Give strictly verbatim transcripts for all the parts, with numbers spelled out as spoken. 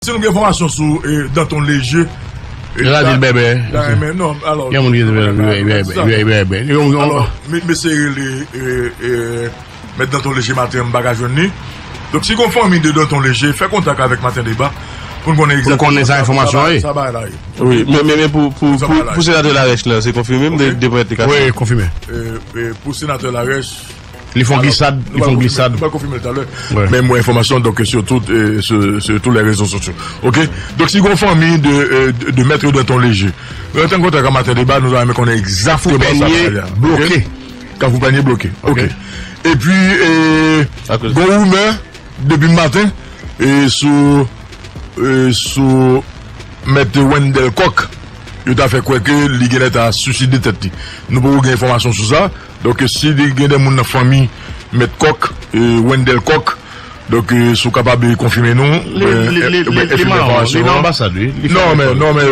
Si nou gen enfòmasyon sou eh, Danton Leje, eh, Radil Bèbè. Gen moun ki di Bèbè. Alò, mesye rele Mèt Danton Leje maten an, m pa ka jwenn li. Donk, si gon fanmi de Danton Leje, fè kontak avèk Maten Deba pou n konnen egzakteman sa enfòmasyon an ye. Sa bagay la ye. Wi, men, men, men pou, pou, pou, pou senatè Larèch la, se konfime, m de, de pwèt li ka fè. Wi, konfime. Pou senatè Larèch, li fè yon glisad, li fè yon glisad. Nou va konfime l talè. Men mwen enfòmasyon, donk, sur tout, sur, sur tous les réseaux sociaux. OK? Donk, si gon fanmi de, de, de Mèt Danton Leje, nou antre an kontak ak Maten Deba, nou ta renmen konnen egzakteman sa bagay la. Bloke. Kafou Panye bloke. OK. Epi, eh, gon rimè depi maten eh, sou, eh, sou Mèt Wendell Coq. Yo ta fè kwè ke li genlè ta siside tèt li. Nou poko gen enfòmasyon sou sa. Donk, si li gen de moun nan fanmi Mèt Coq, eh, Wendell Coq, donk, eh, si w kapab konfime nou, li nan anbasad, wi. Non, men, non, men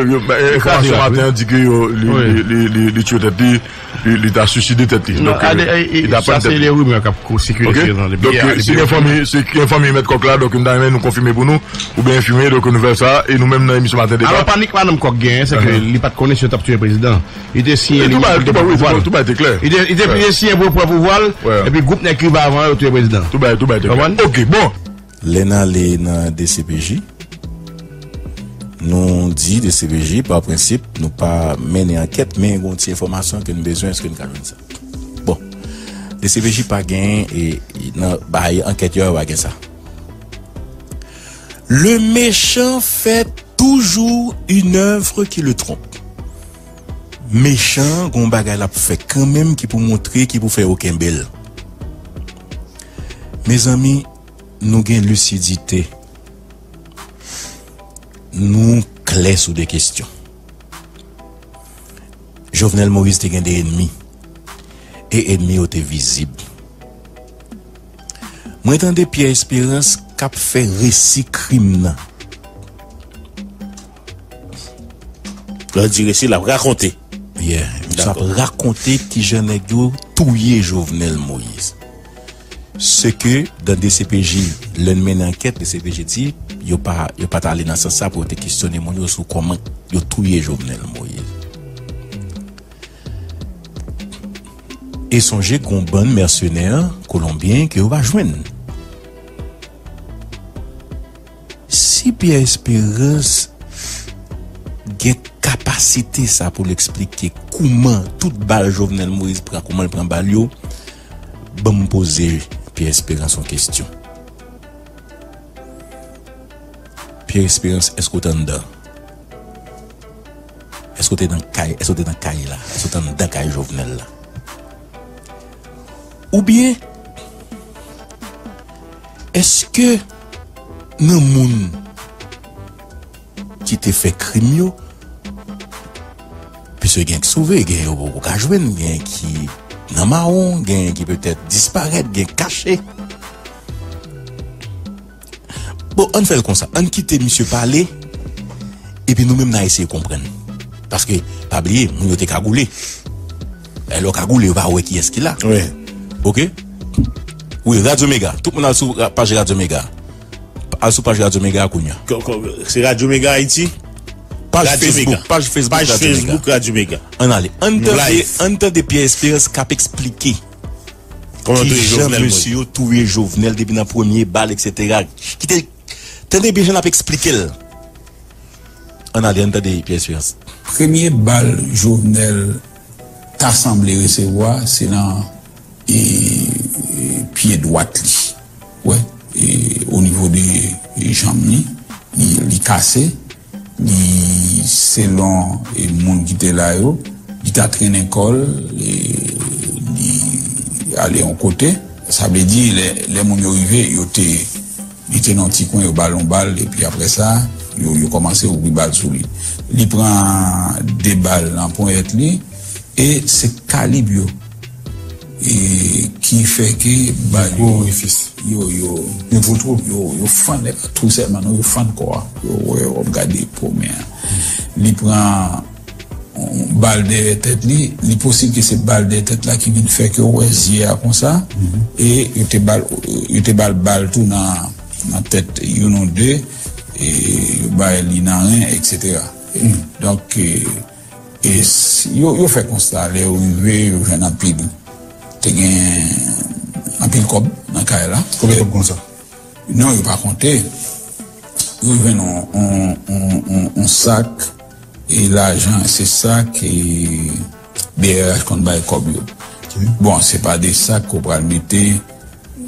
enfòmasyon maten an di ke yo, li, li, li, li, li tiye tèt li. Li, li ta siside tèt li. Donk, eh, li ta pran tèt li. Sa se de rimè k ap sikile nan depi yè. Donk, eh, si gen fanmi, si gen fanmi Mèt Coq la, donk, m ta renmen nou konfime pou nou, oubyen enfime, donk, nouvèl sa, e nou menm nan emisyon Maten Deba. Alò, panik madanm Coq genyen, se ke li pa t konnen si yo t ap tiye prezidan. Li te siyen li menm pou l te pran pouvwa l. Tout bagay te klè. Li te, li te siyen pou l pran pouvwa l, epi gwoup nèg ki rive avan yo touye prezidan. Tout bagay, tout bagay te klè. OK, bon. Lè n ale nan D C P J, nou di D C P J, pa prensip, nou pa mennen ankèt, men gen yon ti enfòmasyon ke n bezwen, èske n ka jwenn sa? Bon, D C P J pa gen, e, nan bay ankèt yo, yo pa gen sa. Le méchant fait toujours une œuvre qui le trompe. Mechan gon bagay l ap fè kanmenm ki pou montre, ki pou fè yo kenbe l. Mezanmi, nou gen lisidite. Nou klè sou de kesyon. Jovenel Moïse te gen de enmi. E enmi yo te vizib. Mwen tande Pierre Espérance k ap fè resi krim nan. Lè w di resi, l ap rakonte. Yeah. Misye ap rakonte kijan nèg yo touye Jovenel Moïse. Se ke dan D C P J, lè n mennen ankèt, D C P J di, yo pa, yo pa t ale nan sans sa pou yo te kesyone moun yo sou kòman yo touye Jovenel Moïse. E sonje gon bann mèsenè kolonbyen ke yo pa jwenn. Si Pierre Espérance gen kapasite sa pou l eksplike kouman tout bal Jovenel Moïse pran, kouman l pran bal yo, ban m poze Pierre Espérance yon kesyon. Pierre Espérance, èske w te anndan? Èske w te nan kay, èske w te nan kay la? Èske w te anndan kay Jovenel la? Oubyen, èske nan moun ki te fè krim yo, piske gen ki sove, gen yo poko ka jwenn, gen ki nan mawon, gen ki petèt disparèt, gen kache. Bon, ann fè l konsa. Ann kite misye pale, epi nou menm n a eseye konprann. Paske, pa bliye, moun yo te kagoule. E lè w kagoule, yo pa wè kiyès ki la. Wi. Oke? Wi, Radyo Mega. Tout moun al sou ra-, paj Radyo Mega. Al sou paj Radyo Mega kounye a. Ko-, ko-, se Radyo Mega Ayiti? Paj Facebook, paj Facebook Radyo Mega. Paj Facebook Radyo Mega. Ann ale. Ann tande, ann tande Pierre Espérance k ap eksplike kijan mesye yo touye Jovenel depi nan premye bal, etsetera. Kite, tande byen jan l ap eksplike l. Ann ale, ann tande Pierre Espérance. Premye bal Jovenel ta sanble resevwa, se nan, e, e, pye dwat li. Wè, e, o nivo de, e, janm li, li, li kase. Li, selon, e, moun ki te la yo, li ta trennen kò l, e, li ale yon kote. Sa vle di, lè, lè moun yo rive, yo te, li te nan yon ti kwen, yo ba l yon bal, epi apre sa, yo, yo kòmanse ouvri bal sou li. Li pran de bal nan ponyèt li, e se kalib yo, e ki fè ke bal yo, yo, yo, yo fann, tou sèlman, non, yo fann kò a. Yo, wè, w ap gade pwomè a. Li pran yon bal dèyè tèt li, li posib ke se bal dèyè tèt la ki vin fè ke w wè zye a konsa, e yo te ba l, yo te ba l bal tou nan, nan tèt youn ou de, e, yo bay li nan ren, etsetera. Donk, e, e s- yo, yo fè konsta, lè yo rive, yo jwenn anpil. Te gen anpil kòb nan kay la. Konbyen kòb konsa? Non, yo pa konte. Yo jwenn on, on, on, on, on sak e lajan, se sak e B R H konn bay kòb yo. Bon, se pa de sak ke w pral mete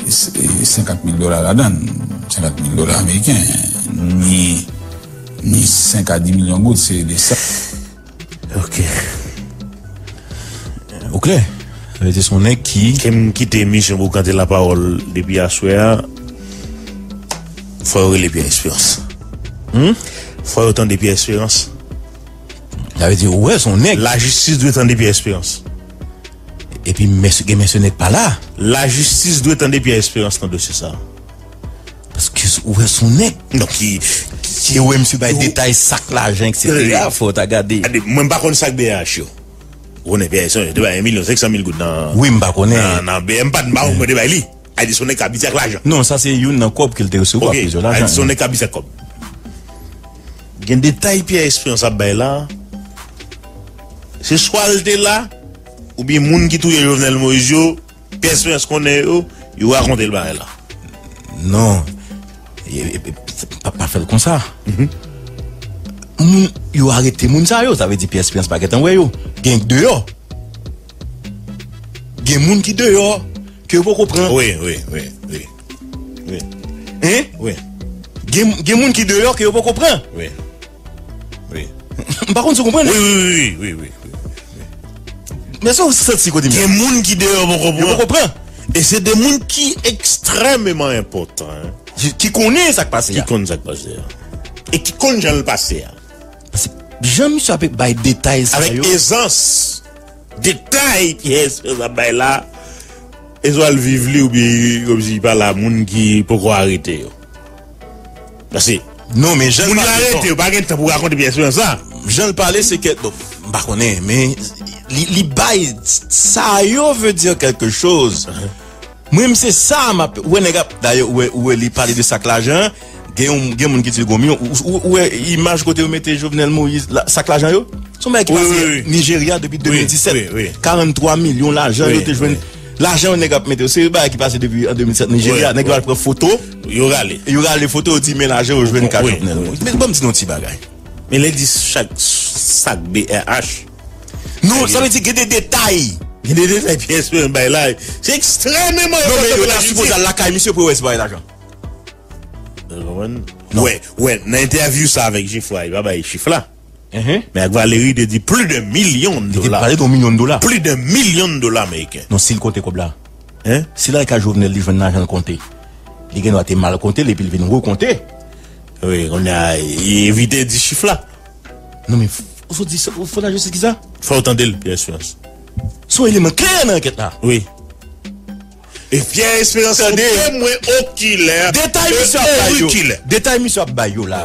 senkant mil dola ladan l, senkant mil dola ameriken, ni, ni senk a dis milyon goud, se de sak. Ok. Ou klè? Sa vle di se yon nèg ki. Ke m kite misyon pou kante lapawòl depi aswè a. Fò yo rele Pierre Espérance. Hmm? Fò yo tande Pierre Espérance. Sa vle di, ou wè, se yon nèg. Lajistis dwe tande Pierre Espérance. Epi, mèsy, gen mèsy nèg pa la. Lajistis dwe tande Pierre Espérance nan dosye sa. Paske ou wè se yon nèg. Non, ki, ki. E ou wè misye bay detay sak lajan, etsetera. Fò w ta gade. Gade, mwen m pa konn sak B R H yo. Ou konnen Pierre Espérance te bay yon milyon senk san mil goud nan. Wi, m pa konnen. Nan, nan B M, m pa, m pa konn mwen te bay li. A di se yon nèg k ap bize ak lajan. Non, sa se youn nan kòb ke l te resevwa, plizyè lajan. Ok, a di se yon nèg k ap bize ak kòb. Gen detay Pierre Espérance ap bay la. Se swa l te la, oubyen moun ki touye Jovenel Moïse yo, Pierre Espérance konnen yo, yo rakonte l bagay la. Non. E, e, e, pa, pa fè l konsa. Moun, yo arete moun sa yo, sa vle di Pierre Espérance pa gentan wè yo. Gen deyò. Gen moun ki deyò, ke yo poko pran. Wi, wi, wi, wi. Wi. Hein? Wi. Gen, gen moun ki deyò ke yo poko pran. Wi. Wi. M pa konn si w konprann. Wi, wi, wi, wi, wi, wi. Men sa w santi kote m ye a. Gen moun ki deyò poko pran. Yo poko pran. E se de moun ki ekstrèmeman enpòtan, hein. Ki, ki konnen sa k pase a. Ki konn sa k pase a. E ki konn jan l pase a. Paske jan misye ap bay detay sa yo. Avèk ezans, detay Pierre Espérance ap bay la, e swa l viv li oubyen kòmsi li pa la, moun ki poko arete yo. Paske non, men jan l pale, moun yo arete yo, pa gen tan pou rakonte Pierre Espérance sa. Jan l pale, se ke, bon, m pa konnen, men li, li bay, sa yo veut dire quelque chose. Mwen menm se sa m ap wè nèg ap, dayè, ou wè, ou wè li pale de sak lajan, gen yon, gen moun ki di l gon milyon, ou, ou, ou wè imaj kote yo mete Jovenel Moïse, la, sak lajan yo? Se yon bagay ki pase Nigeria depi de mil disèt. Karant twa milyon lajan yo te jwenn. Lajan yo nèg ap mete yo, se bagay ki pase depi an de mil sèt Nigeria, nèg yo al pran foto. Yo rale. Yo rale foto, yo di men lajan yo jwenn ka Jovenel Moïse. Men ban m di nou yon ti bagay. Men lè di chak sak B R H. Non, sa vle di gen de detay. Gen de detay Pierre Espérance bay la. Se ekstrèmeman enpòtan pou lajistis. Non, men yo ta sipoze al lakay misye pou yo wè si pa gen lajan. Ou konprann? Non. Wè, wè, nan entèvyou sa avèk Jeffrey, li pa bay chif la. Men ak Valérie, te di plis de milyon dola. Li te pale de milyon dola. Plis de milyon dola ameriken. Non, si l konte kòb la. Hein? Si lakay Jovenel li jwenn lajan l konte, li gen dwa te mal konte l epi l vin rekonte. Wi, kounye a, li evite di chif la. Non, men, ou sot di sa, ou fò lajistis ki sa? Fò w tande l, Pierre Espérance. Se yon eleman klè nan ankèt la. Wi. E Pierre Espérance se yon temwen okilè. Detay misye ap bay yo. Detay misye ap bay yo la.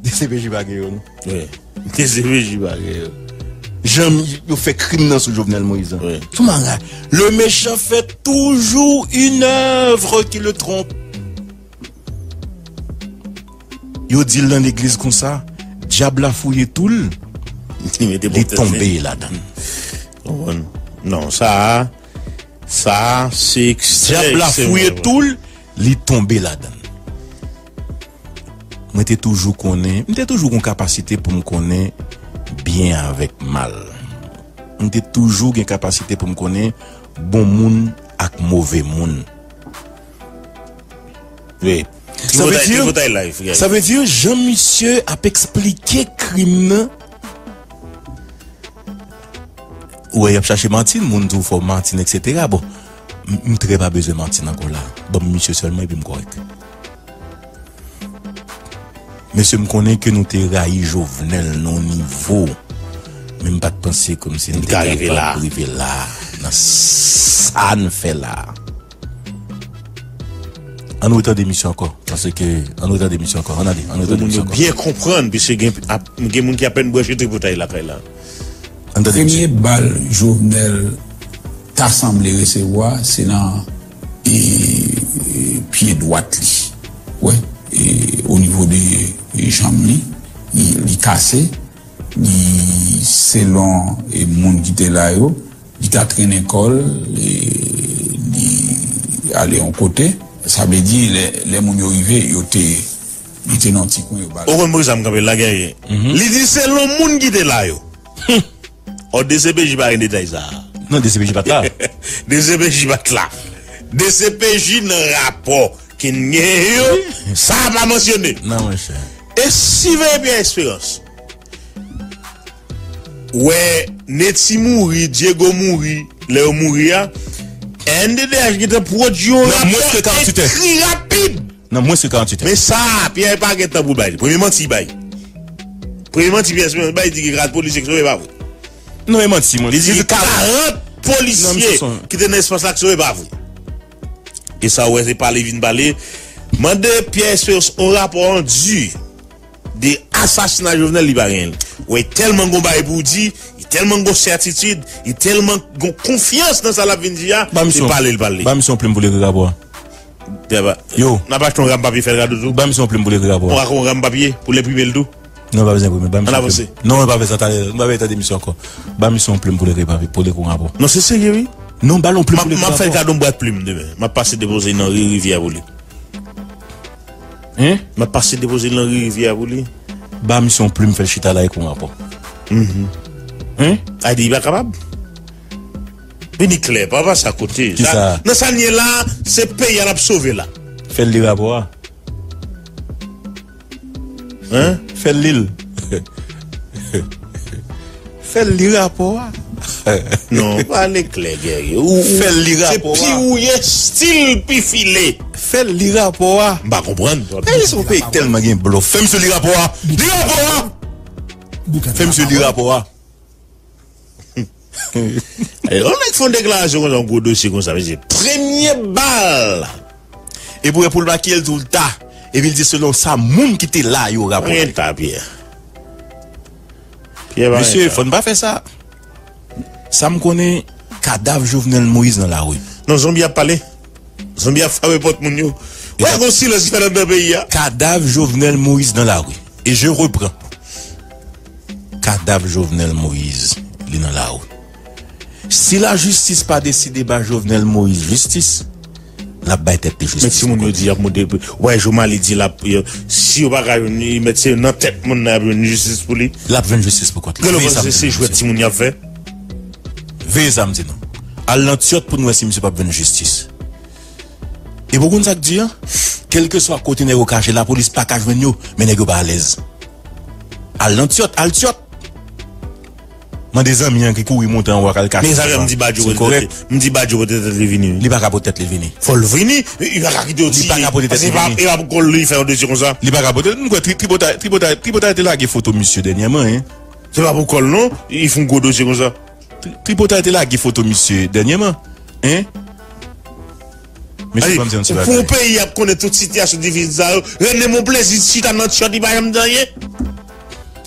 D C P J pa gen yo, non. Wi. D C P J pa gen yo. Jan yo fè krim nan sou Jovenel Moïse. Wi. Sou mara. Le méchant fait toujours une œuvre qui le trompe. Yo di l nan legliz konsa, dyab la fouye tou l, li tonbe ladan l. Non, sa a, sa a, se ekstrè. Dyab la fouye tou l, li tonbe ladan l. Mwen te toujou konnen, m te toujou gen kapasite pou m konnen byen avèk mal. M te toujou gen kapasite pou m konnen bon moun ak move moun. Wi. Sa vle di, sa vle di, jan misye ap eksplike krim nan, ou wè, y ap chache Martine, moun di w fò Martine, etsetera. Bon, m, m trè pa bezwen Martine ankò la. Ban m misye sèlman epi m kòrèk. Mesye, m konnen ke nou te rayi Jovenel nan yon nivo, men m pa t panse kòmsi n te kapab rive la, nan sa n fè la. Ann retande misye ankò, paske, ann retande misye ankò, ann ale, ann retande misye ankò. Pou moun yo byen konprann, piske gen, gen moun ki apèn branche tripotay lakay la. Premye bal Jovenel ta sanble resevwa, se nan, e, e, pye dwat li. Wè. E, o nivo de, e, janm li, li, li kase, li, selon, e, moun ki te la yo, li ta trennen kò l, e, li ale yon kote. Sa vle di, lè, lè moun yo rive, yo te, li te nan ti kwen, yo ba l. Ou konn poukisa m kanpe la, Guerrier? Li di selon moun ki te la yo. Ò, D C P J pa gen detay sa a. Non, D C P J pa t la. D C P J pa t la. D C P J nan rapò ke n genyen yo, sa a pa mansyone. Non, monchè. E siveye Pierre Espérance. Wè, Netty mouri, Diego mouri, lè yo mouri a, N D D H gentan pwodui yon rapò ekri rapid. Nan mwens ke karanntuit è. Men sa, Pierre pa gen tan pou bay li. Premye manti li bay. Premye manti Pierre Espérance bay, di gen karant polisye ki sove, pa vre. Non, e manti, mwen. Li di gen karant polisye ki te nan espas la ki sove, pa vre. E sa, w wè, se pale vin pale. Mande Pierre Espérance yon rapò an di de asasina Jovenel, li pa genyen l. Wè, tèlman gon bagay pou w di, li tèlman gon sètitid, li tèlman gon konfyans nan sa l ap vin di a, li pale, li pale. Ba misye yon plim pou l ekri rapò a. Yo. N ap achte yon ram papye fè l kado tou. Ba misye yon plim pou l ekri rapò a. Ou achte yon ram papye pou l enprime l tou. Non, pa bezwen enprime l. Ba misye yon plim. Ann avanse. Non, pa fè sa talè. Nou pa bezwen tande misye ankò. Ba misye yon plim pou l ekri papye, pou l ekri yon rapò. Non, se serye, wi. Non, ba l yon plim pou l ekri rapò. M ap fè l kado yon bwat plim demen. M ap pase depoze l nan ri Rivyè pou li. Hein? M ap pase depoze l nan ri Rivyè pou li. Ba misye yon plim, fè l chita la, ekri yon rapò. Mhm. Hein? Ayiti pa kapab. Vini klè, pa pase akote. Kisa? Nan sa n ye la, se peyi a n ap sove la. Fè l li rapò a. Hein? Fè l li l. Fè l li rapò a. Non, pale klè, Guerrier. Ou, ou, fè l li rapò a. Se pi wouye, stil pi file. Fè l li rapò a. M pa konprann. Ayiti se yon peyi k tèlman gen blòf. Fè misye li rapò a. Li rapò a. Fè misye li rapò a. Yon nèg fè yon deklarasyon konsa, yon gwo dosye konsa, mesye, premye bal. Epi w wè pou l makiye l tou l ta. Epi l di selon sa moun ki te la yo rapòte. Anyen ta, Pierre. Pierre pa anyen ta. Mesye, fò n pa fè sa. Sa m konnen, kadav Jovenel Moïse nan lari. Non, zonbi ap pale. Zonbi ap frape pòt moun yo. Wè, gon silans ki fèt anndan peyi a. Kadav Jovenel Moïse nan lari. E je repran. Kadav Jovenel Moïse, li nan lari. Si lajistis pa deside ba Jovenel Moïse jistis, l ap bay tèt li jistis. Men timoun yo di y ap monte. Wè, Jomaly di l ap, yo, si yo pa ka jwenn li, mèt se nan tèt moun nan y ap jwenn jistis pou li. L ap jwenn jistis pou kont li. Gade, ou panse se jwèt timoun y ap fè? Veye sa m di nou. Al nan Tyòt pou n wè si misye p ap jwenn jistis. E pou konn sa k di a, kèlkeswa kote nèg yo kache, lapolis pa ka jwenn yo, men nèg yo pa alèz. Al nan Tyòt, al Tyòt. Mande zanmi an ki kouri monte anwo a k al kache. Men sa fè m di Badio pote tèt li. M di Badio pote tèt li vini, wi. Li pa ka pote tèt li vini. Fò l vini. Li pa ka kite yo tiye. Li pa ka pote tèt li vini. E pa pou kò l li fè yon dosye konsa. Li pa ka pote. M kwè Tri-, Tripotay, Tripotay, Tripotay te lage foto misye dènyèman, hein. Se pa pou kò l non. Li fè yon gwo dosye konsa. Tri-, Tripotay te lage foto misye dènyèman, hein. Mesye, ban m di yon ti bagay. Pou yon peyi ap konnen tout sitiyasyon difisil sa yo, René Monplaisir chita nan Tyòt, li pa janm di anyen.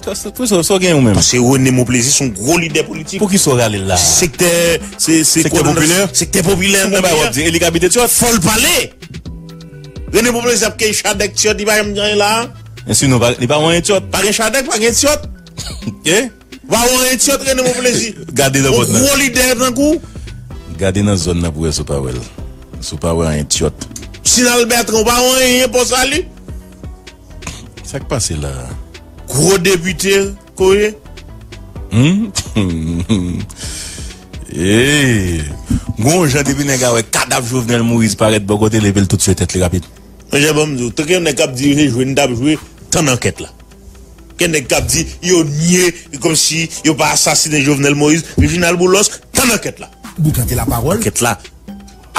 Sa, sa, pou sa, sa w gen ou menm? Paske René Monplaisir se yon gwo lidè politik. Pou ki sa w rale l la? Sektè, se, se sektè popilè? Sektè popilè nan peyi a. Di, e li k abite Tyòt? Fò l pale. René Monplaisir ap keyi chadèk Tyòt, li pa janm di anyen la. Men sinon, pa, li pa wè anyen Tyòt. Pa gen chadèk, pa gen Tyòt. Eh? Pa wè anyen Tyòt, René Monplaisir. Gade nan pòt nan. Yon gwo lidè tankou. Gade nan zòn nan pou wè si w pa wè l. Si w pa wè anyen Tyòt. Sinal Bertrand, ou pa wè anyen Pòsali. Sa k pase la? Gwo depite, koye. Hmm? Hey! Gon jan depi nèg a wè kadav Jovenel Moïse parèt bò kote l, epi l tout sou tèt li rapid. Monchè, ban m di w, tanke yon nèg k ap dirije jwe n t ap jwe, tann ankèt la. Gen nèg k ap di yo nye, kòmsi yo pa asasinen Jovenel Moïse, Reginald Boulos, tann ankèt la. Boukante lapawòl. Ankèt la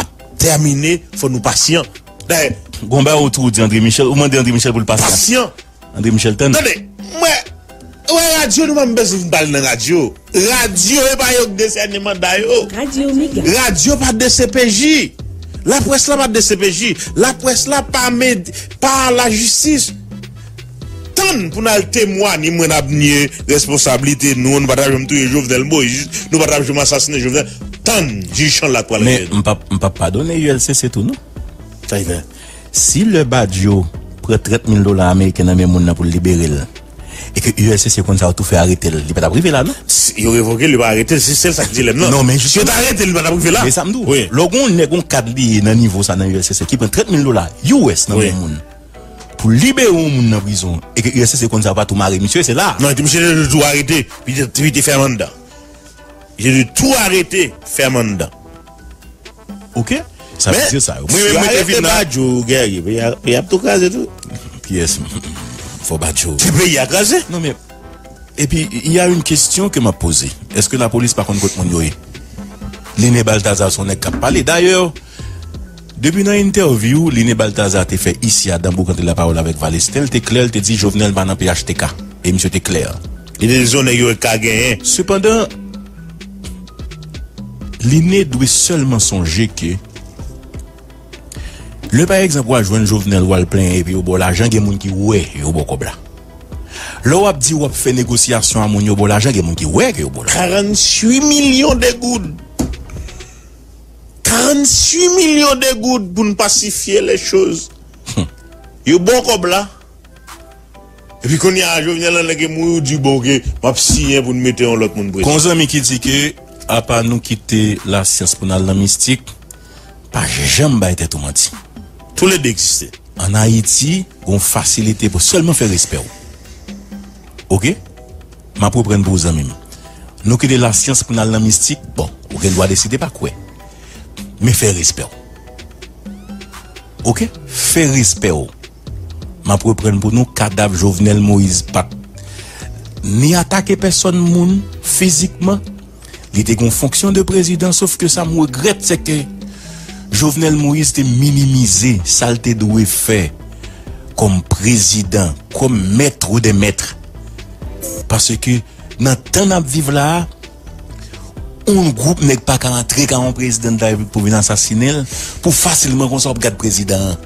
ap tèmine, fò nou pasyan. Dayè, gon bagay ou tou di André Michel, ou mande André Michel pou l pasyan. Pasyan. André Michel tann. Tande, mwen, wè radyo, nou pa bezwen vin pale nan radyo. Radyo, e pa yo k desène manda yo. Radyo Mega. Radyo pa D C P J. Laprès la pa D C P J. Laprès la pa med-, pa lajistis. Tann pou n al temwanye, mwen n ap nye responsablite nou, nou pa t ap janm touye Jovenel Moïse, nou pa t ap janm asasinen Jovenel. Tann, jij Chanlak pral rele nou. Men m p ap, m p ap padone U L C C tou, non. Sa y fè? Si lè Badio pran trant mil dola ameriken nan men moun nan pou l libere l, e ke U S S C konn sa, yo tou fè arete l, li pa t ap rive la, non? Si yo revoke l, li pa arete l, se sèl sa k dilèm nan. Non, men si yo ta arete l, li pa t ap rive la. Men sa m di w, lè w gen yon nèg, yon kad li ye nan nivo sa nan U S S C, ki pran trant mil dola U S nan men moun pou libere yon moun nan prizon, e ke U S S C konn sa, yo pa tou mare misye, se la. Non, misye te tou arete, li te, li te fèmen anndan. Misye te tou arete, fèmen anndan. Ok? Sa vle di sa yo. Mwen menm, mwen te fin nan Badjou, Guerrier, peyi a, peyi a ap tou kraze tou. Kiyès? Fò Badjou. Se peyi a kraze. Non, men, epi, il y a une question que m ap poze. Èske lapolis pa konn kot moun yo ye? Line Balthazar se yon nèg k ap pale. Dayè, depi nan entèvyou Line Balthazar te fè isi a dan Boukante Lapawòl avèk Valestin, l te klè, l te di Jovenel pa nan P H T K. E misye te klè. Li te di se yon nèg yo ka genyen. Sepandan, Line dwe sèlman sonje ke lè, pa egzanp, w al jwenn Jovenel, w al plenyen epi yo ba w lajan, gen moun ki wè yo ba w kòb la. Lè w ap di w ap fè negosyasyon a moun yo ba w lajan, gen moun ki wè ke yo ba w lajan. Quarante-huit millions de goud. Quarante-huit millions de goud pou n pasifye les choses. Yo ba w kòb la. Epi kounye a, Jovenel, an nèg mouri, ou di, bon, ok, m ap siyen pou n mete yon lòt moun prezidan. Gon zanmi ki di ke, apa nou kite lasyans pou n al nan mistik, pa janm bay tèt ou manti. Toulede egziste. Ann Ayiti, gon fasilite pou sèlman fè respè w. Ok? M ap reprann pou ou, zanmi m. Nou kite lasyans pou n al nan mistik, bon, ou gen dwa deside pa kwè. Men fè respè w. Ok? Fè respè w. M ap reprann pou nou, kadav Jovenel Moïse pa t ni atake pèsòn moun fizikman. Li te gen yon fonksyon de prezidan, sof ke sa m regrèt, se ke Jovenel Moïse te minimize sa l te dwe fè kòm prezidan, kòm maître des maîtres. Paske nan tan n ap viv la a, yon gwoup nèg pa ka antre ka yon prezidan de la repiblik pou vin asasinen l, pou fasilman konsa w ap gad prezidan an.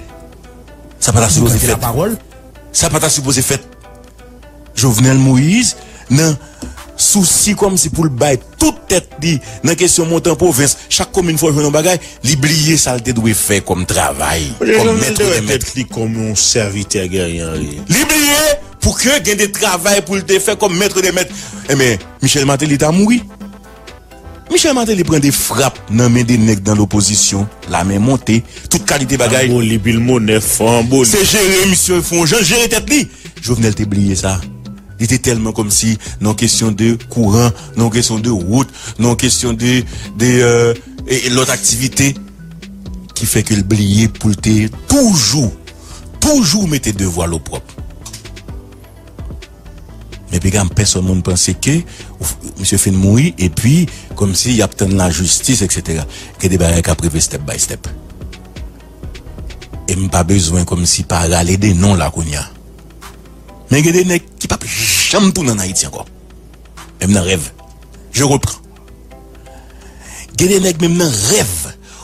Sa pa ta sipoze fèt. Sa pa ta sipoze fèt. Jovenel Moïse, nan sousi kòmsi pou l bay tout tèt li nan kesyon montan pwovens, chak komin fò jwenn yon bagay, li bliye sa l te dwe fè kòm travay, kòm maître des maîtres. Li kòm yon sèvitè Guerrier Henry. Li bliye pou ke gen de travay pou l te fè kòm maître des maîtres. Enben, Michel Martelly ta mouri. Michel Martelly pran de frap nan men de nèg nan lopozisyon, lamen monte, tout kalite bagay. Anboli, pil monè, fò anboli. Se jere misye, fè yon jan l jere tèt li. Jovenel te bliye sa. Li te tèlman kòmsi nan kesyon de kouran, nan kesyon de wout, nan kesyon de, de, euh, e, e lòt aktivite ki fè ke l bliye pou l te toujou, toujou mete devwa l opwòp. Men piga m pèsòn moun panse ke misye fin mouri, epi kòmsi y ap tann lajistis, etsetera. Gen de bagay k ap rive step by step. E m pa bezwen kòmsi pa rale de non la kounye a. Men gen de nèg ki p ap janm tounen ann Ayiti ankò. Menm nan rèv. Je reprends. Gen de nèg menm nan rèv.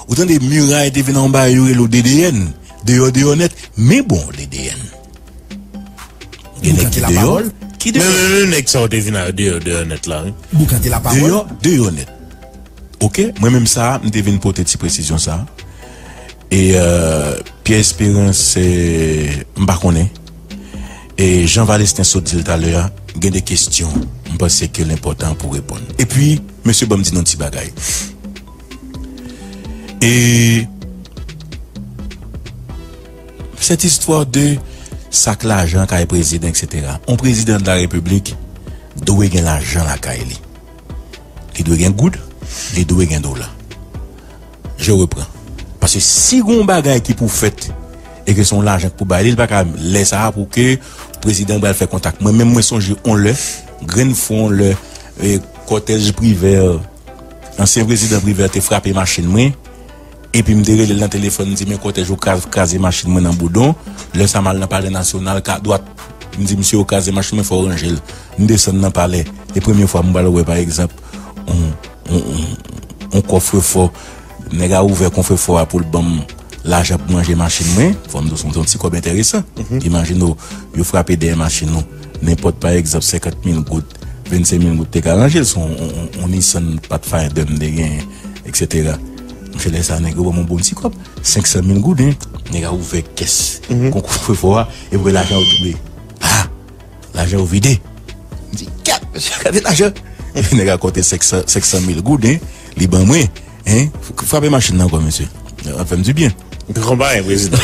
Ou tande miray te vin nan yon bagay yo rele w D D N. Deyò, deyò nèt. Men bon, D D N. Gen nèg ki deyò, ki deyò. Men, men, men nèg sa yo te vin a deyò, deyò nèt la, wi. Deyò, deyò nèt. Ok, mwen menm sa, m te vin pote ti presizyon sa. E, euh, Pierre Espérance, eh, m pa konnen. E jan Valestin sot di l talè a, gen de kesyon m panse ke l enpòtan pou reponn. Epi, mesye, ban m di nou yon ti bagay. E cette histoire de sak lajan kay prezidan, etsetera. On prezidan de la repiblik dwe gen lajan lakay li. Li dwe gen goud, li dwe gen dola. Je reprends. Paske si gon bagay ki pou fèt e ke se yon lajan ki pou bay li, li pa ka lè sa a pou ke prezidan pral fè kontak. Mwen menm, mwen sonje on lè, grenn fwa on lè, e, kòtèj Privè, ansyen prezidan Privè te frape machin mwen, epi m te rele l nan telefòn, m di, men kòtèj ou kraz-, kraze machin mwen nan Boudon. Lè sa m al nan Palè Nasyonal, ka dwat, m di, misye, ou kraze machin mwen, fò w ranje l. M desann nan palè. E premye fwa m pral wè, pa egzanp, on, on, on, on kòfrefò. Nèg a ouvè kòfrefò a pou l ban m lajan pou manje machin mwen. Fò m di w se yon ti kòb enteresan. Imajine w, yo frape dèyè machin ou. Nenpòt, pa egzanp, senkant mil goud, vennsenk mil goud te ka ranje l. Se yon, on, on, on Nissan Pathfinder m te genyen, etsetera. Monchè, lè sa a, nèg yo ban m yon bon ti kòb, senk san mil gouden. Nèg la ouvè kès konkou fefò a, epi lajan yo tonbe. Ah! Lajan yo vide. M di, "Gad, mesye, gade lajan." Epi nèg la konte senk san, senk san mil gouden, li ban mwen. Hein? F-, frape machin nan ankò, mesye. Ap fè m dibyen. Konpayi prezidan.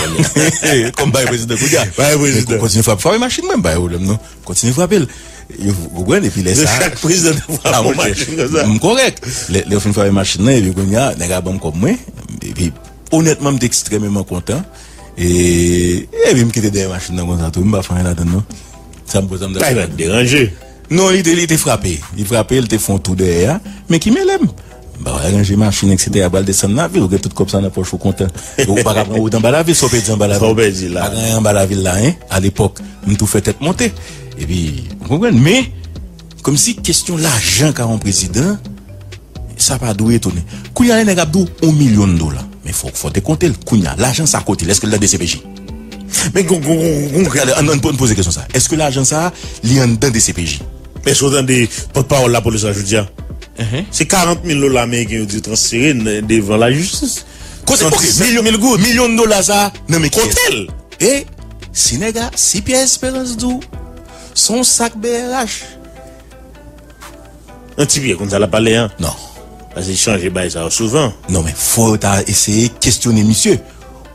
Konpayi prezidan, kounye a. Konpayi prezidan. Kontinye frape, frape machin mwen, m pa gen pwoblèm, non. Kontinye frape l. Yo, ou konprann, epi lè sa a, chak prezidan te frape yon machin konsa. M kòrèk. Lè, lè yo fin frape machin nan, epi kounye a, nèg la ban m kòb mwen. Epi, onètman, m te ekstrèmeman kontan. E, epi m kite dèyè machin nan konsa tou. M pa fè anyen ladan l, non. Sa m kontan, m ta deranje. Non, li te, li te frape. Li frape, li te fè yon tou dèyè a. Men ki mele m? M pa pral ranje machin, etsetera, pral desann lavil, ou gen tout kòb sa nan pòch ou kontan. Ou pa ka pran wout anba lavil, sa w pèdi anba lavil. Sa w pèdi la. Pa gen anyen anba lavil la, hein, alepòk. M tou fè tèt monte. Epi, ou konprann? Men, kòmsi kesyon lajan ka yon prezidan, sa pa dwe etone. Kounye a, nèg ap di w yon milyon dola. Men fò, fò te konte l. Kounye a, lajan sa kote l? Èske l nan D C P J? Men gon, gon, gon, gon, gade, ann, ann, ann poze kesyon sa. Èske lajan sa, li anndan D C P J? Èske w tande pòtpawòl lapolis la jodi a? Se karant mil dola ameriken yo di yo transfere n-, devan lajistis. Kote, ok, milyon, milyon dola sa, nan men kiyès? Kote l? E si nèg la, si Pierre Espérance di w, se yon sak B R H. Nan ti pye konn sa l ap pale an? Non. Paske li chanje bagay sa yo souvan. Non, men fò yo ta eseye kesyone misye.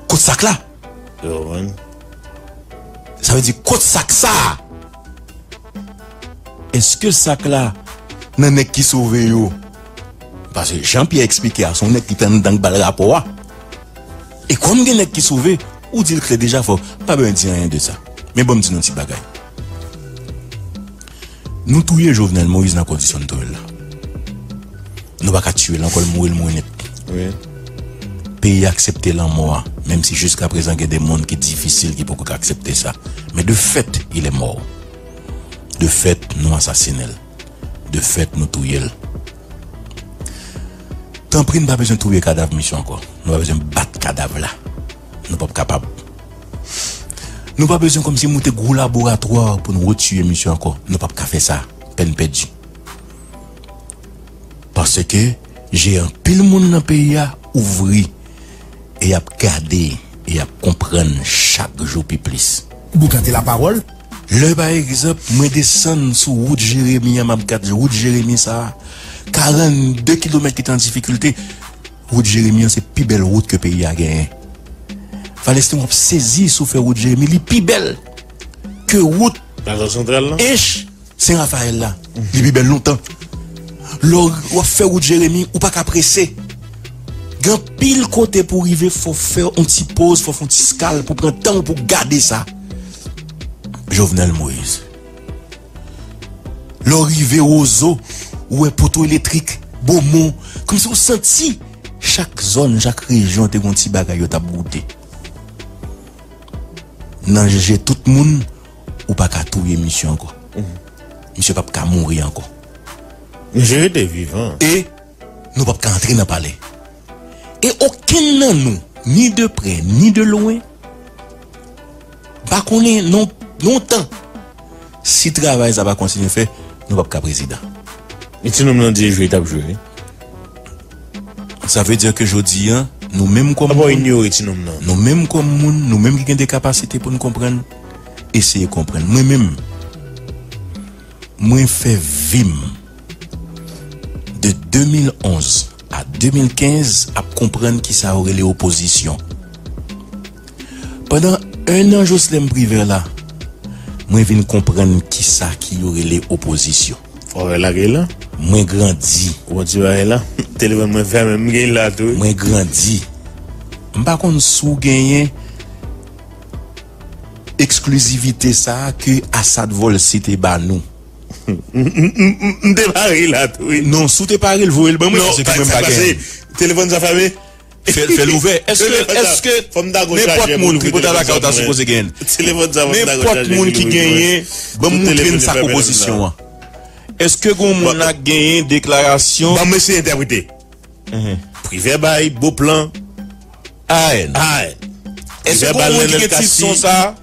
Kot sak la? Yo, man. Sa vle di, kot sak sa a? Èske sak la nan nèg ki sove yo? Paske Jean Pierre eksplike a, se yon nèg ki te anndan k ba l rapò a. E kòm gen nèg ki sove, ou di l klè deja, fò pa bezwen di anyen de sa. Men ban m di nou yon ti bagay. Nou touye Jovenel Moïse nan kondisyon n touye l la. Nou pa ka tiye l ankò, l mouri, l mouri nèt. Wi. Peyi a aksepte lanmò a, menm si jiskaprezan gen de moun ki difisil, ki poko ka aksepte sa. Men de fèt, il est mort. De fèt, nou asasinen l. De fèt, nou touye l. Tanpri, n pa bezwen touye kadav misye ankò. Nou pa bezwen bat kadav la. Nou p ap kapab. Nou pa bezwen kòmsi moute gwo laboratwa pou n retiye misye ankò. Nou p ap ka fè sa. Pèn pèdi. Paske je anpil moun nan peyi a ouvri e y ap gade e y ap konprann chak jou pi plis. Boukante lapawòl. Lè, pa egzanp, mwen desann sou wout Jeremi an, m ap gad wout Jeremi sa a, karannde kilomèt ki te an difikilte. Wout Jeremi an se pi bèl wout ke peyi a genyen. Valestin, w ap sezi si w fè wout Jeremi, li pi bèl ke wout Plato Santral lan? Ench, Sen Rafayèl la. Li pi bèl lontan. Lè w ap fè wout Jeremi, ou pa ka prese. Gen anpil kote pou w rive, fò w fè yon ti poz, fò w fè yon ti skal pou w pran tan w pou w gade sa. Jovenel Moïse. Lè w rive Wozo, ou wè poto elektrik, Bomon, kòmsi w santi chak zòn, chak rejyon te gen yon ti bagay yo t ap goute. Nan je tout moun, ou pa ka touye misye ankò. Misye p ap ka mouri ankò. Misye rete vivan. E nou p ap ka antre nan palè. E okenn nan nou, ni de prè, ni de lwen, pa konnen non, lontan, si travay sa pa kontinye fè, nou p ap ka prezidan. E ti nonm nan di jwe t ap jwe, wi. Sa vle di ke jodi a, nou menm kòm moun, inyore ti nonm nan. Nou menm kòm moun, nou menm ki gen de kapasite pou n konprann, eseye konprann. Mwen menm, mwen fè vi m de de mil onz a de mil kenz ap konprann kisa yo rele opozisyon. Pandan en an Joslèn Privè la, mwen vin konprann kisa ki yo rele opozisyon. Fò w lage la. Mwen grandi. Ou konn ti bagay la? Telefòn mwen fèmen, m gen la tou. Mwen grandi. M pa konn si w genyen eksklizivite sa a ke Asad Volcy te ba nou. M, m, m, m, m te pare la tou, wi. Non, si w te pare l, voye l ban mwen, paske mwen m pa genyen. Telefòn sa fèmen. Fè, fè l ouvè. Èske, èske nenpòt moun, Tripotay Lakay ou ta sipoze genyen l? Nenpòt moun ki genyen, ban m montre n sa k opozisyon an. Èske gon moun la k genyen deklarasyon? Ban m eseye entèprete. Privè bay, Beauplan. A N. A N. Èske gon moun ki gen tit son sa?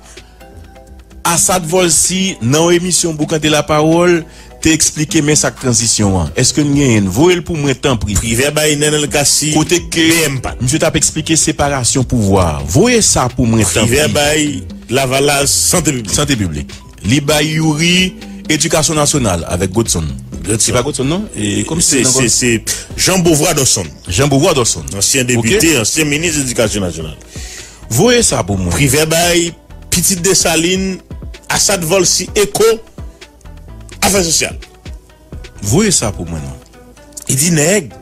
Asad Volcy, nan yon emisyon Boukante Lapawòl, te eksplike men sa k tranzisyon an. Èske n genyen l? Voye l pou mwen, tanpri. Privè bay Nenel Cassy, kote ke B M Pat. Misye t ap eksplike separasyon pouvwa a. Voye sa pou mwen, tanpri. Privè bay Lavalas, sante piblik. Sante piblik. Li bay Youri, edikasyon nasyonal, avèk Godson. Godson. Se pa Godson, non? E, kòm se, se, se Jean Beauvoir Dodson. Jean Beauvoir Dodson. Ansyen depite, ansyen minis edikasyon nasyonal. Voye sa pou mwen. Privè bay pitit Desalin, Asad Volcy, Eko, afè sosyal. Voye sa pou mwen, non. Li di, nèg,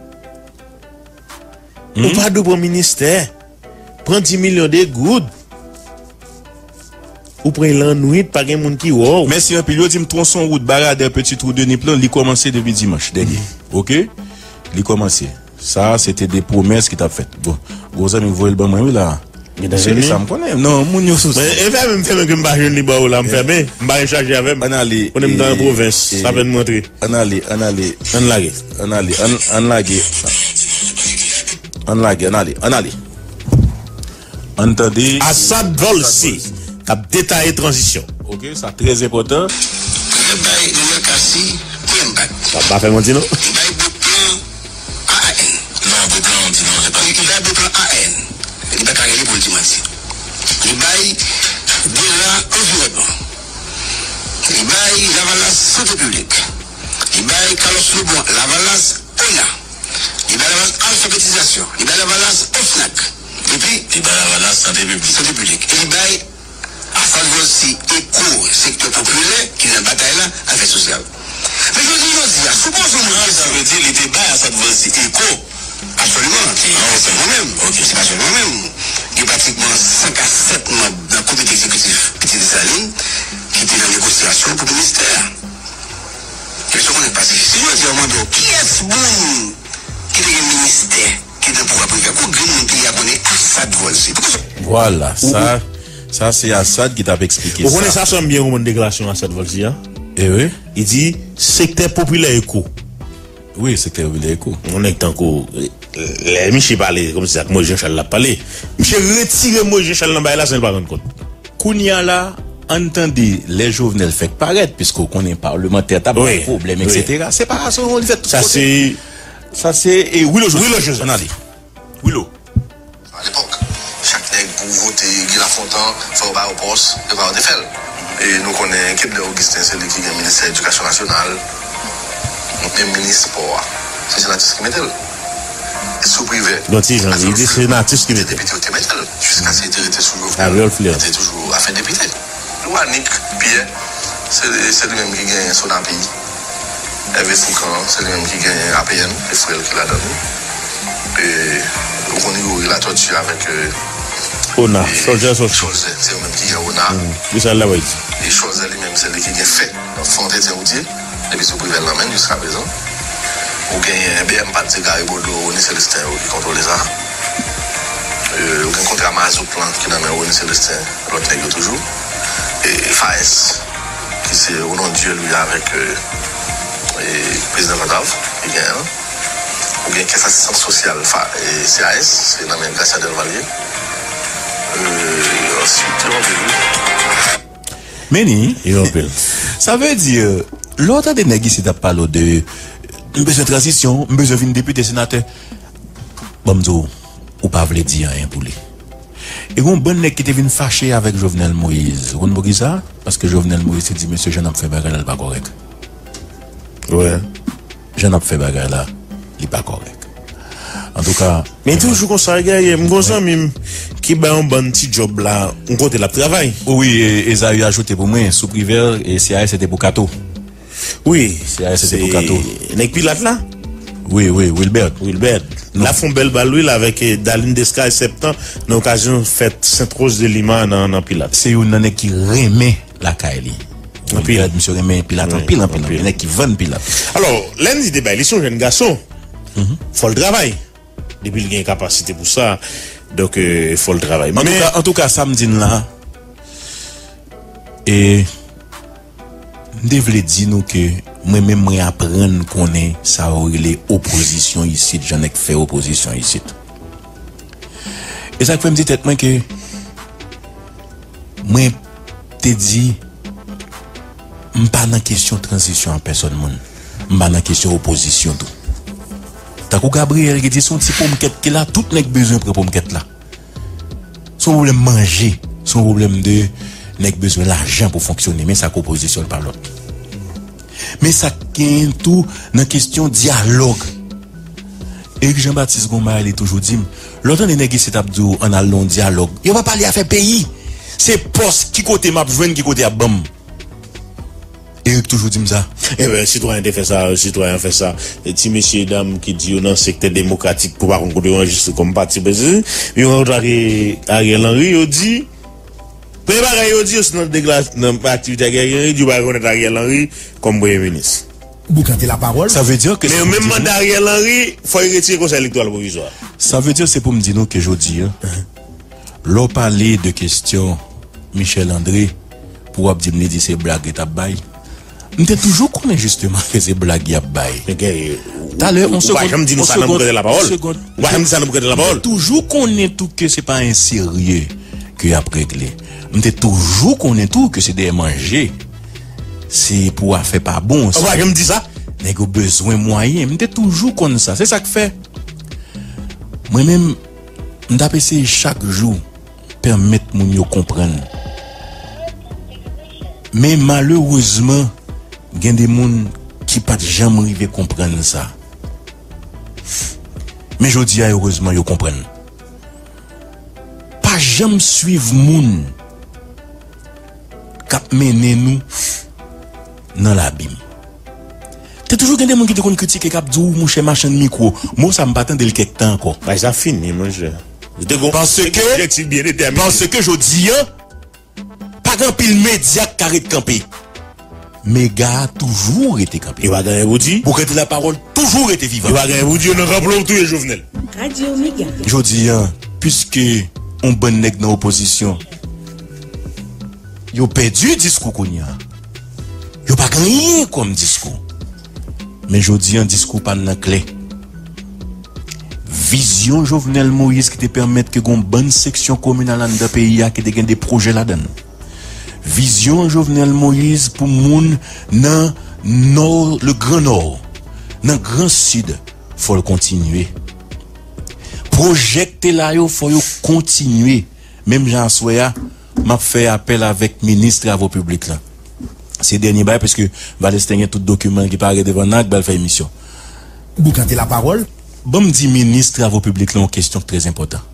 ou pa dwe pran ministè. Pran dis milyon de goud. Ou pran l annwit, pa gen moun ki wè w. Mèsi anpil. Yo di m twonson wout Baradè, Petit Trou de Nip lan, li kòmanse depi dimanch dènye. Oke? Li kòmanse. Sa, se te de pwomès ki t ap fèt. Bon, gwo zanmi voye l ban mwen, wi, la. Se li sa m konnen. Non, moun yo sou. Mwen, e fè menm, fè menm ke m pa jwenn li ba w la, m fèmen. M pa gen chaje avè m. Ann ale. Konnen m nan pwovens, sa pèn m rantre. Ann ale, ann ale. Ann lage. Ann ale, ann, ann lage. Ann lage, ann ale, ann ale. Ann tande. Asad Volcy, k ap detaye tranzisyon. Oke, sa trè enpòtan. Privè bay Nenel Cassy, P M Pat. Sa pa fè manti, non? Li bay bout plan A A N. Non, bout plan, di non, se pa. Li bay bout plan A A N. Li pa ka rele pou l di manti. Li bay DERA anviwònman. Li bay Lavalas sante piblik. Li bay Carlos Lebon Lavalas ona. Li bay Lavalas alfabetizasyon. Li bay Lavalas ofnak. Epi, li bay Lavalas sante piblik. Sante piblik. E li bay Asad Volcy Eko, sektè popilè, ki nan batay la, afè sosyal. Men jodi, jodi a, sipoze m rann sa vle di, li te bay Asad Volcy Eko. Absoliman. Se pa sèlman mwen menm. Se pa sèlman mwen menm. Gen pratikman senk a sèt manm nan komite egzekitif Pitit Desalin ki te nan negosyasyon pou ministè a. Kesyon konnen pase. Si jodi a yo mande w, kiyès moun ki te gen ministè, ki te nan pouvwa privè, kou grenn moun peyi a konnen Asad Volcy. Poukisa? Vwala, sa, sa se Asad ki t ap eksplike sa. Ou konnen sa sanm byen konprann deklarasyon Asad Volcy a? E wi. Li di, sektè popilè Eko. Wi, sektè popilè Eko. Yon nèg tankou, lè misye pale kòmsi ak Moïse Jean Charles l ap pale, misye retire Moïse Jean Charles nan bagay la san l pa rann kont. Kounye a la, ann tande lè Jovenel fèk parèt, piske w konnen palmantè t ap bay pwoblèm, etsetera. Separasyon yo vin fèt tout kote. Sa se, e, Willo Joseph. Willo Joseph. Ann ale. Willo. Alepòk, chak nèg pou vote Guy Lafontant, fò yo ba yo pòs, e pa yo te fè l. E nou konnen Kedlè Augustin, se li ki gen ministè edikasyon nasyonal, menm minis spò a, se senatis ki mete l. Sou Privè. Gon ti jan, li di senatis ki mete l. Depite yo te mete l, jiskaske te rete sou Jovenel, li te toujou afè depite. Louanik Pierre, se, se li menm ki genyen Sonapi. Ève Foucan, se li menm ki genyen A P N, e frè l ki ladan l wi. E, ou konn Youri Latortue avèk, e, ona, e, Cholzer Sosyo. Cholzer, se yo menm ki gen ona. Li sa l la, wi. E Cholzer li menm, se li ki gen fè, fè antretyen woutye, depi sou Privè l nan men l jiska prezan. Ou genyen B M Pat, se Gary Bodeau, Rony Célestin yo ki kontwole sa. E, ou gen kontra mazout lan ki nan men Rony Célestin. Lòt nèg yo toujou. E Faes, ki se Ronan Dieu, li avèk, e, e, prezidan Cantave, ki genyen an. Ou gen kès asistans sosyal, Fa-, e, C A S, se nan men Gracia Delvallier. E, answit, yo anpil wi. Men ni, yo anpil. Sa vle di, lè w tande nèg isit ap pale w de, m bezwen tranzisyon, m bezwen vin depite, senatè. Ban m di w, ou pa vle di anyen pou li. E gon bann nèg ki te vin fache avèk Jovenel Moïse. Ou konn poukisa? Paske Jovenel Moïse te di, mesye, jan n ap fè bagay la, li pa kòrèk. Wi. Jan n ap fè bagay la, li pa kòrèk. Antouka. Men toujou konsa, Gaye, m gon zanmi m ki bay yon bann ti djòb la, yon kote l ap travay. O wi, e, Ezaü ajoute pou mwen, sou Privè, e C A S se te pou Kato. Wi, se te pou Kato. Nèg Pilat la? Wi, wi, Wilbert. Wilbert. L ap fè yon bèl bal, wi, l avèk, e, Darline Desca, Septan, nan okazyon fèt Sent Roz de Lima nan, nan Pilat. Se youn nan nèg ki renmen lakay li. Anpil. Wilbert, misye renmen Pilat anpil, anpil, anpil. Nèg ki vann Pilat. Alò, lè n di te bay li, se yon jèn gason. Fò l travay. Depi l gen kapasite pou sa, donk, e, fò l travay. Antouka, antouka, sa m di n la, e, m te vle di nou ke mwen menm, mwen aprann konnen sa yo rele opozisyon isit, jan nèg fè opozisyon isit. E sa k fè m di tèt mwen ke mwen te di, M pa nan kesyon tranzisyon a pèsòn moun. M pa nan kesyon opozisyon tou. Tankou Gabriel ki di se yon ti ponmkèt ki la, tout nèg bezwen pran ponmkèt la. Se yon pwoblèm manje, se yon pwoblèm de nèg bezwen lajan pou fonksyone. Men sa k opozisyon l pa lòt. Men sa k genyen tou nan kesyon dyalòg. Eric Jean Baptiste Gonmay li toujou di m, lè w tande nèg isit ap di w ann al nan yon dyalòg, yo pa pale afè peyi. Se pòs, ki kote m ap jwenn, ki kote y ap ban m. Eric toujou di m sa. Ebyen, sitwayen te fè sa, sitwayen an fè sa. E ti mesye dam ki di yo nan sektè demokratik pou pa konn kote yo anrejistre kòm pati, yo rankontre ak Ariel Henry, yo di, premye bagay yo di, yo se nan dekla-, nan aktivite ak Ariel Henry, di yo pa rekonèt Ariel Henry kòm premye minis. Boukante lapawòl. Sa vle di ke men yo menm mande Ariel Henry, fò yo retire Konsèy Elektoral Pwovizwa. Sa vle di se pou m di nou ke jodi a, lè w pale de kesyon Michel André, pou w ap di m li di se blag li t ap bay. M te toujou konnen jisteman ke se blag y ap bay. Talè, yon segonn, yon segonn, yon segonn. Ou pa janm di sa nan boukante lapawòl. M te toujou konnen tou ke se pa en serye ke y ap regle. M te toujou konnen tou ke se dèyè manje. Se pou afè pa bon. Ou pa janm di sa. Nèg yo bezwen mwayen. M te toujou konn sa. Se sa k fè mwen menm, m t ap eseye chak jou pèmèt moun yo konprann. Men malerezman, gen de moun ki pa t janm rive konprann sa. Men jodi a, erezman, yo konprann. Pa janm swiv moun k ap mennen nou nan labim. Te toujou gen de moun ki te konn kritike, k ap di w, monchè, machann mikwo. Mo sa, m pa tande l kèk tan ankò. Bagay sa fini, monchè. Yo te gon objektif byen detèmine. Paske, paske jodi a, pa gen anpil medya k ka ret kanpe. Mega a toujou rete kanpe. Yo pa gen anyen pou di. Boukante lapawòl toujou rete vivan. Yo pa gen anyen pou di, yo nan kanpe w touye Jovenel. Radyo Mega. Jodi a, piske yon bann nèg nan opozisyon, yo pèdi diskou kounye a. Yo pa gen anyen kòm diskou. Men jodi a, diskou pa n nan klè. Vizyon Jovenel Moïse ki te pèmèt ke gon bann seksyon kominal anndan peyi a ki te gen de pwojè ladan l. Vizyon Jovenel Moïse pou moun nan Nò, le Gran Nò, nan Gran Sid, fò l kontinye. Pwojè k te la yo, fò yo kontinye. Menm jan aswè a, m ap fè apèl avèk minis travo piblik lan. Se dènye bagay, paske Valestin gen tout dokiman ki pare devan n nan, ak bal fè emisyon. Boukante lapawòl. Ban m di minis travo piblik lan yon kesyon ki trè enpòtan.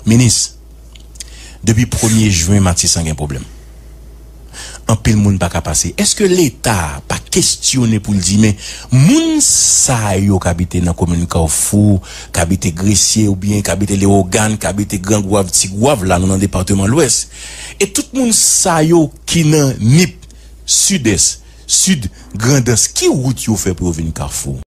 Minis, depi premye jen, Matisan gen pwoblèm. Anpil moun pa ka pase. Èske Leta pa kesyone pou l di, men moun sa yo k abite nan komin Kafou, k abite Gresye oubyen k abite Lewogàn, k abite Gran Gwav, Ti Gwav, la nou nan depatman Lwès, e tout moun sa yo ki nan Nip, Sidès, Sid, Grandans, ki wout yo fè pou yo vin Kafou?